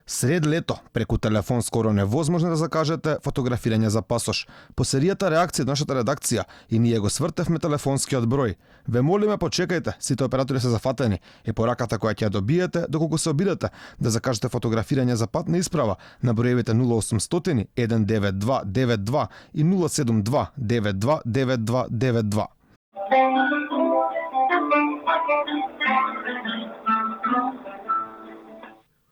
Сред лето, преку телефон скоро невозможно да закажете фотографирање за пасош. По серијата реакција од нашата редакција и ние го свртевме телефонскиот број. Ве молиме почекајте, сите оператори се зафатени и пораката која ќе ја добиете доколку се обидете да закажете фотографирање за патна исправа на броевите 0800 192 92 и 072 92 92 92.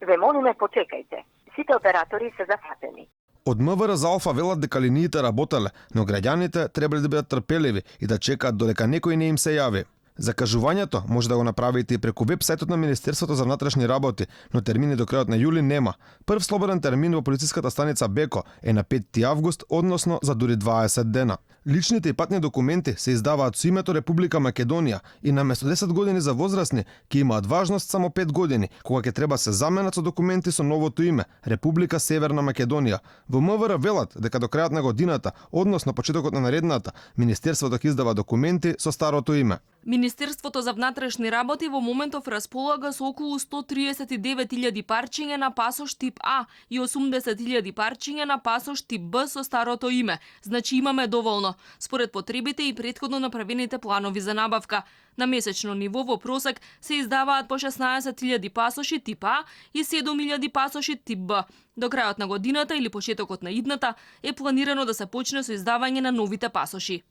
Ве молиме почекајте. Сите оператори се зафатени. Од МВР за Алфа велат дека линиите работеле, но граѓаните требале да бидат трпеливи и да чекаат додека некој не им се јави. Закажувањето може да го направите и преку веб-сајтот на Министерството за внатрешни работи, но термини до крајот на јули нема. Прв слободен термин во полициската станица Беко е на 5 август, односно за дури 20 дена. Личните и патни документи се издаваат со името Република Македонија и наместо 10 години за возрастни ќе имаат важност само 5 години, кога ќе треба се заменат со документи со новото име Република Северна Македонија. Во МВР велат дека до крајот на годината, односно почетокот на наредната, Министерството ќе издава документи со старото име. Министерството за внатрешни работи во моментов располага со околу 139.000 парчиња на пасош тип А и 80.000 парчиња на пасош тип Б со старото име. Значи имаме доволно, според потребите и претходно направените планови за набавка. На месечно ниво во просек се издаваат по 16.000 пасоши тип А и 7.000 пасоши тип Б. До крајот на годината или почетокот на идната е планирано да се почне со издавање на новите пасоши.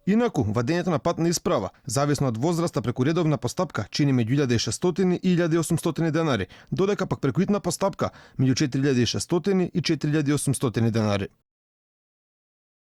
Инаку, вадењето на патна исправа, зависно од возраста преку редовна постапка, чини меѓу 1.600 и 1.800 денари, додека пак преку итна постапка меѓу 4.600 и 4.800 денари.